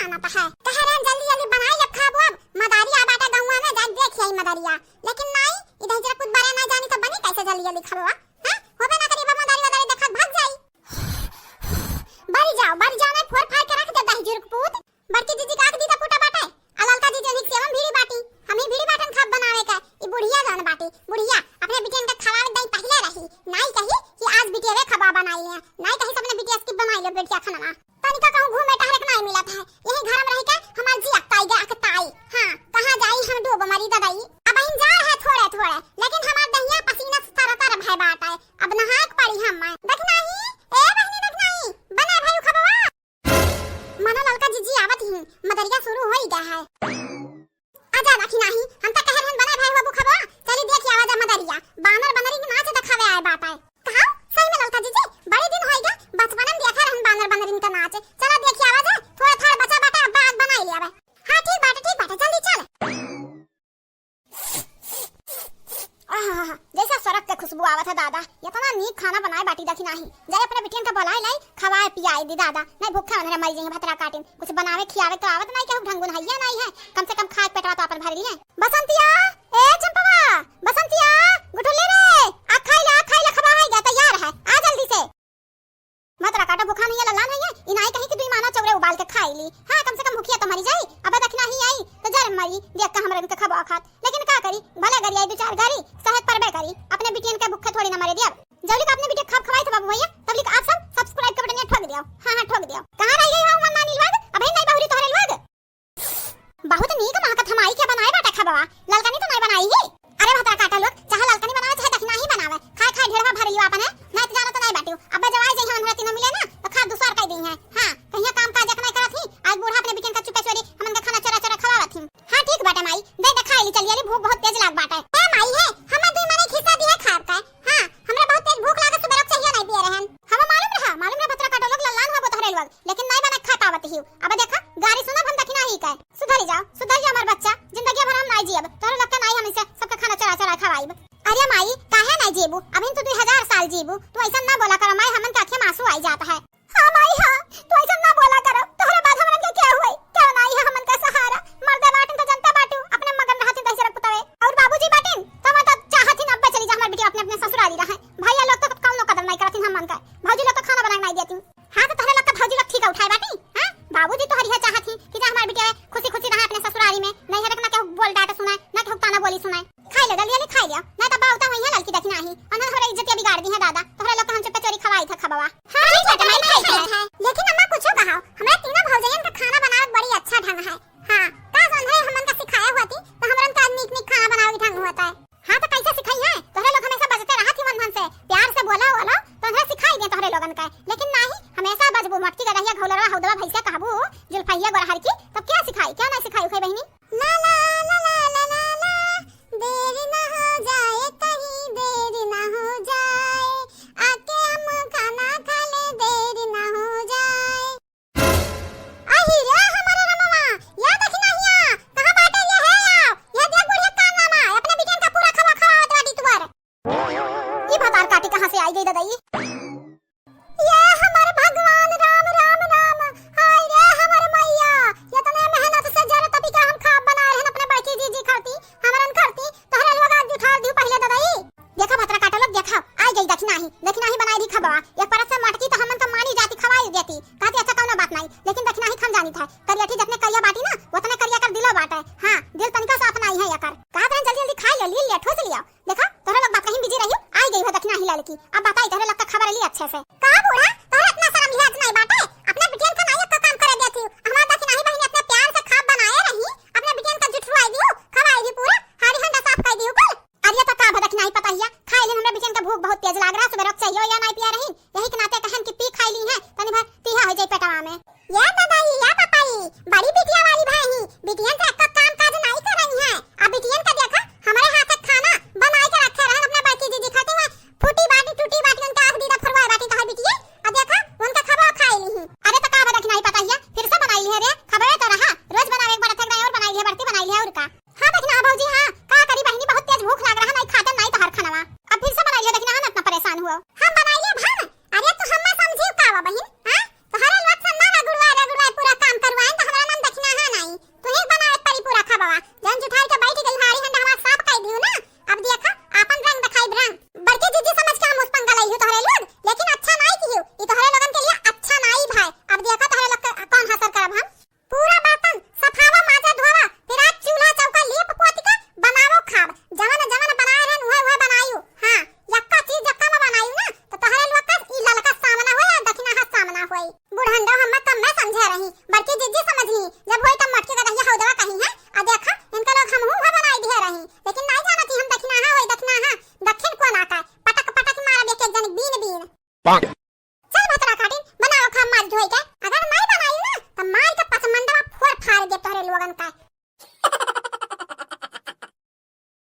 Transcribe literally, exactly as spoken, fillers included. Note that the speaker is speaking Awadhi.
आना तो है। कह रहे हैं जल्दी जल्दी बनाई ले खाबो, अब मदारी आ बाटे गौवा में, जाई देख आई मदरिया। लेकिन नाई, इधर जरा कुछ बड़े ना जानी तो बनी कैसे जल्दी जल्दी खाबो? हाँ, होबे ना करी, अब मदारी वदारी देखा भाग जाई। बरी जाओ, बरी जाओ, नहीं फोर फाड़ के रख दे दही जुर्क पूत। बड़की जीजी का आँख दी तो फूटा बाटे, आ ललका जीजी उन्हीं के सेवा में भीड़ी बाटी, हम ही भीड़ी बाटन खाब बनावे का। ई बुढ़िया जान बाटी, बुढ़िया अपने बिटियन के खवावे दई पहले रही, नाई कही कि आज बिटिया वे खबा बनाई ले, नाई कही सबने बिटिया की बनाई ले बेटिया खाना। तनिका कहूँ घूमे टहरे के नाई मिलत है, यही घर में रह के हमार जी अकताई गया, अकताई। हाँ, कहाँ जाई हम डूब मरी ददाई। अब इन जा है थोड़े थोड़े, लेकिन हमार दहिया पसीना से तर तर भय बाटे, अब नहाए के पड़ी हम। देख नाही, ए बहिनी देख नाही, बने भाई खबवा। मना ललका जीजी आवत ही, मदरिया शुरू होई गया है। आजा राखी नाही, हम त कहे रहन बने भाई बाबू खबो, चली देखी आवा जा मदरिया, बानर बनरी के नाच देखावे आए बाटे। कहा, सही में ललका जीजी, बड़ी दिन होई गया, बचपन में देखा रहन बानर बनरी के नाच, चला देखी आवा जा, थोड़ा थाड़ बचा बाटे, अब आज बनाई ले आवे। हाँ ठीक बाटे, ठीक बाटे, जल्दी चल। आहा, जैसा सरग के खुशबू आवत है दादा, इतना नीक खाना बनाए बाटी देखी नाही। जाए अपने बिटियन के बुलाए लाई, खवाए पियाए दी दादा, नहीं भूखे उन्हें मर जाइए भतरा काटिन। कुछ बनावे खियावे तो आवत नहीं, केहू ढंगुन हइये नहीं है, कम से कम खाए पेटवा तो अपन भर लिए। बसंतिया, ए चंपवा, बसंतिया, गुठुल्ली रे, आ खाई ले, आ खाई ले, खबा है गया, तैयार है, आ जल्दी से। भतरा काटा भूखा नहीं है, लल्लान है ये, इनाई कहीं कि दुई माना चौरे उबाल के खाई ली। हाँ, कम से कम भूखिया तो मरी जाई, अब देखी नाही आई, तो जर मरी, देख के हमरा इनके खबा खात। लेकिन का करी, भले गरी आई दो चार गरी, सहत परबे करी, अपने बिटियन के भूखे थोड़ी ना मरे दियब। जौली का अपने बिटिया खाब खवाई थे बाबू भैया, तब लिख आप सब subscribe के बटन ठोक दियो। हाँ, हाँ, ठोक दियो। कहाँ रह गई हो हमार नानी लोग? अबे नहीं बहुरी तोहरे लोग। बहुत नीक महकत हमाई के बनाए बाटे खबवा। ललकनी तो नहीं बनाई ही। अरे भतरा काटा लोग, चाहे ललकनी बनावे, चाहे दखिना ही बनावे, खाए खाए ढेरवा भर लियो आपने, नहीं तो जानो तो नहीं बाटियो। अब जब आई जइहे उन्हरा तीनों मिले ना, तो खा दूसर कह दी है। हाँ, कहिया काम काज एक नहीं करत ही, आज बूढ़ा अपने बिटियन का चुपे चोरी हमन के खाना चोरा चोरा खवावत ही। हाँ, ठीक बाटे माई, दे दे खाए ली, चलिए ली, भूख बहुत तेज लाग बाटे। ए माई है, हमें दुई मने खिस्सा दिए खाब का। हाँ, हमरा बहुत तेज भूख लागे, सुबह चाहिए नहीं पिए रहन। हमें मालूम रहा, मालूम रहा भतरा काटो लोग लल्लान हो तोहरे लोग, लेकिन नहीं बना खा पावत ही। अब देखा, गारी सुनब हम दखिना ही का। सुधरी जाओ, सुधरी जाओ हमार बच्चा, जिंदगी भर हम नहीं जियब, तोहरे लोग के नहीं हम इसे सबके खाना चोरा चोरा खवाइब। अरे माई, काहे नहीं जीबू? अभी तो दुई हजार साल जीबू। तू ऐसा ना बोला करो माई, हमन के आँखें में आंसू आई जात है। हाँ माई, हाँ, तू ऐसा ना बोला करो। तोहरे बाद हमरन के क्या हुई? क्या नहीं है हमन का सहारा? मर्दे बाटिन तो जनता बाटू, अपने मगन रहती दही जरा कुतवे। और बाबूजी बाटिन, तो हम तो चाहत ही ना अब्बे चली जा हमार बिटिया अपने, अपने ससुराली रहे। भैया लोग तो कौनो कदर नहीं करती हमन का। भौजी लोग तो खाना बना के नहीं देती। हाँ, तो तोहरे लोग का भौजी लोग ठीक है उठाए बाटी, हाँ? बाबूजी तो हरिया चाहत ही कि जा हमार बिटिया खुशी खुशी रहे अपने ससुरारी में, नहीं है ना केहू बोल डांट सुनाए, ना केहू ताना बोली सुनाए। खाई ले, जल्दी जल्दी खाई ले, नहीं तो बाउता हुई है लड़की देखी नाही, और ना हमारे इज्जतिया बिगाड़ दी है दादा, तोहरे लोग का हम चुपे चोरी खवाई था खबवा। हाँ, ठीक है, मैं खाई है। लेकिन अम्मा कुछ कहा, हमरा तीनों भौजैयन का खाना बनावे बड़ी अच्छा ढंग है। हाँ, का समझे हमन का सिखाया हुआ थी, तो हमरन का नीक नीक खाना बनावे के ढंग होता है। हाँ, तो कैसे सिखाई है? तोहरे लोग हमेशा बजते रहा थी मन मन से, प्यार से बोला बोलो, तो उन्हें सिखाई दे तोहरे लोगन का। लेकिन नाही, हमेशा बजबू मोटकी गदहिया घौलरवा हौदवा भैंसिया कहबू, जुल्फैया गोरहर की, तब क्या सिखाई, क्या नहीं सिखाई उखे बहिनी? ला ला ला ला ला ला ला, देर ना हो जाए कहीं, देर ना हो जाए, आके हम खाना खा ले, देर ना हो जाए। अहि रे हमरे रमवा, या देखी ना हिया, कहाँ बाटे ये है या? ये देख बुढ़िया का नाम है, अपने बिटियन का पूरा खवा खवावत बाटी तुअर। ई भतार काटी कहाँ से आई गई ददाई? ये हमर भगवान राम, राम, राम। हाय रे हमर मैया, इतने मेहनत से जर तपी के हम खाब बना रहन अपने बड़की जीजी खरती, हमरन खरती, तोहरे लोग आज उठार दियो पहले ददाई। देखा भतरा काटा लोग, देखा, आई गई दखिना ही, दखिना ही बनाई दी खबवा। एक परत से मटकी तो हमन का मानी जाती खवाई देती, कहती अच्छा कौनो बात नहीं, लेकिन दखिना ही हम जानी था, करियठी जितने करिया बाटी ना, उतने करिया कर दिलो बाटे। हाँ, दिल तनिका साफ नहीं है एकर। कहत रहन जल्दी जल्दी खाई ले, ली ले, ठूस लिया। देखा, तोहरे लोग बात कहीं busy रहियो, आई गई हो दखिना ही ललकी। अब बताई तोहरे लोग का खबर ली अच्छे से। का बूढ़ा, तोहरे इतना शर्म लिहाज नहीं बाटे? अपने बिटियन का नाई का काम करे देती हूँ। हमार दखिना ही बहिनी इतने प्यार से खाब बनाए रही, अपने बिटियन का जुठुआई दियो, खवाई दी पूरा, हारी हंडा साफ कर दी कुल। अरे तो का भदक नहीं पता हिया, खाई ली, हमरा बिटियन का भूख बहुत तेज लाग रहा, सुबह रोक चाहिए या नहीं पिया रही, यही के नाते कहन कि पी खाई ली है, तनी भर तीहा हो जाए पेटवा में। या दादाई, या पापाई, बड़ी बिटिया वाली भा